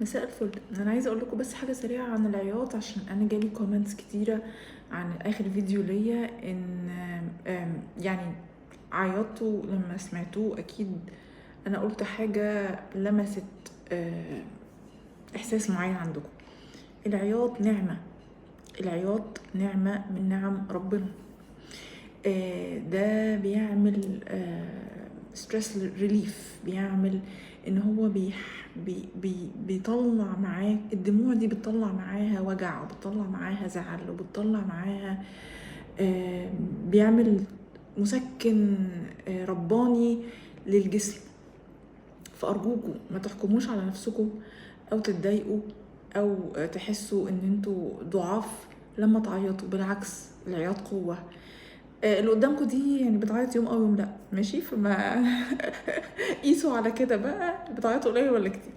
مساء الفل. انا عايزه اقول لكم بس حاجة سريعة عن العياط، عشان انا جالي comments كتيرة عن اخر فيديو ليا ان يعني عيطتوا لما سمعتوه. اكيد انا قلت حاجة لمست احساس معين عندكم. العياط نعمه، العياط نعمه من نعم ربنا. ده بيعمل stress relief، بيعمل ان هو بيح بي بي بيطلع معاه الدموع دي، بتطلع معاها وجع وبتطلع معاها زعل وبتطلع معاها بيعمل مسكن رباني للجسم. فأرجوكوا ما تحكموش على نفسكم أو تتضايقوا أو تحسوا إن انتوا ضعاف لما تعيطوا، بالعكس العياط قوة. اللي قدامكم دي يعني بتعيط يوم او يوم لا، ماشي؟ فما قيسوا على كده بقى، بتعيطوا قليل ولا كتير.